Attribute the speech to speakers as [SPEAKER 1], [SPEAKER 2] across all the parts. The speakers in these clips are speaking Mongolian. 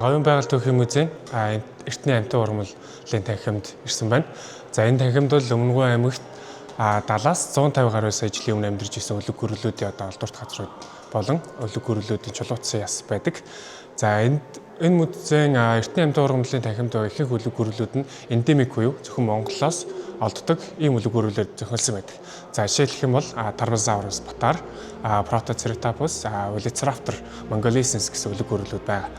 [SPEAKER 1] Говийн байгаль түүхийн музейн эртний амьтан ургамлын танхимд ирсэн байна. За, энэ танхимд бол Өмнөгов аймагт 70-аас 150 гаруй сая жилийн өмнө амьдарч ирсэн өлөг гөрүүлүүдийн одоо олдварт газрууд болон өлөг гөрүүлүүдийн чулуутсан яс байдаг. За, энд энэ музейн эртний амьтан ургамлын танхимд байгаа ихэнх өлөг гөрүүлүүд нь эндемик буюу зөвхөн Монголоос олддог ийм өлөг гөрүүлээр зохиолсон байдаг. За, жишээлэх юм бол Tarbosaurus bataar, Protoceratops, Velociraptor mongoliensis гэсэн өлөг гөрүүлүүд байгаа.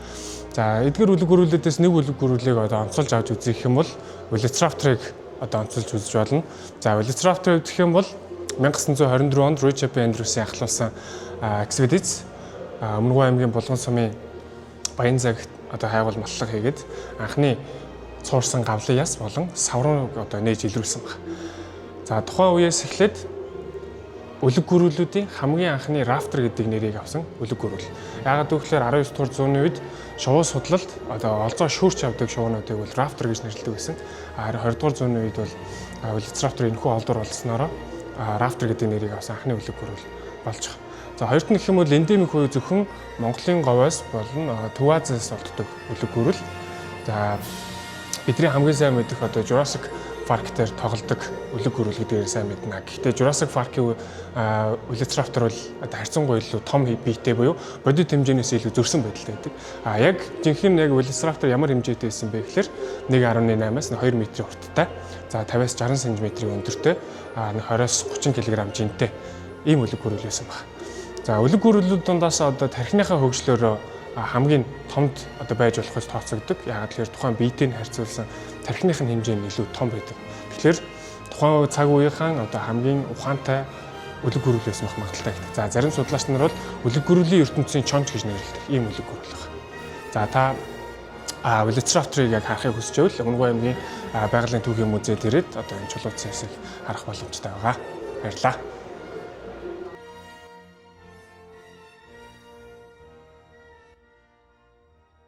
[SPEAKER 1] За, эдгээр өлөг гөрүүлүүдээс нэг өлөг гөрүүлийг одоо онцолж авч үзэх юм бол Velociraptor-ыг одоо онцолж үзэж болно. За, Velociraptor үзэх юм бол 1924 онд Richard B. Andrews-ийн ахлуулсан экспедиц Өмнөгов аймгийн Булган сумын Баянзагт одоо хайгуул маллага хийгээд анхны цуурсан гавлын яс болон савруу одоо нээж илрүүлсэн байна. За, тухайн үеэс эхлээд өлөг гөрүүлүүдийн хамгийн анхны raptor гэдэг нэрийг авсан өлөг гөрүүл. Яагаад гэвэл 19 дугаар зууны үед шувуу судлалд одоо олзоо шүүрч авдаг шувуунуудыг бол raptor гэж нэрлэдэг байсан. Харин 20 дугаар зууны үед бол Velociraptor энэхүү олдвор олдсноороо raptor гэдэг нэрийг авсан анхны өлөг гөрүүл болж байгаа. За, хоёрт нь гэх юм бол эндемик буюу зөвхөн Монголын говьоос болон Төв Азиас олддог өлөг гөрүүл. За, бидний хамгийн сайн мэдэх одоо Jurassic Park дээр тоглодог өлөг гөрүүл гэдгээр сайн мэднэ. Гэхдээ Jurassic Park-ийн Velociraptor бол одоо харьцангуй илүү том биетэй буюу бодит хэмжээнээс илүү зөрсөн байдалтай байдаг. А яг жинхэнэ яг Velociraptor ямар хэмжээтэй байсан бэ гэхээр 1.8-аас 2 метрийн урттай. За, 50-аас 60 см-ийн өндөртэй, 20-оос 30 кг жинтэй ийм өлөг гөрүүл байсан байна. За, өлөг гөрүүлүүд дундаас одоо тархиныхаа хөгжлөөрөө хамгийн томд одоо байж болохоос тооцогддог. Яагаад гэхээр тухайн биетэй нь харьцуулсан тархиных нь хэмжээ нь илүү том байдаг. Тэгэхээр тухайн цаг үеийнхэн одоо хамгийн ухаантай өлөг гөрүүл байсан байх магадлалтай гэдэг. За, зарим судлаач нар бол өлөг гөрүүлийн ертөнцийн чонж гэж нэрлэдэг ийм өлөг гөрүүл байна. За, та Velociraptor-ыг яг харахыг хүсч байвал Өмнөгов аймгийн байгалийн түүхийн музейд ирээд одоо энэ чулуутсан ясыг харах боломжтой байгаа. Баярлалаа.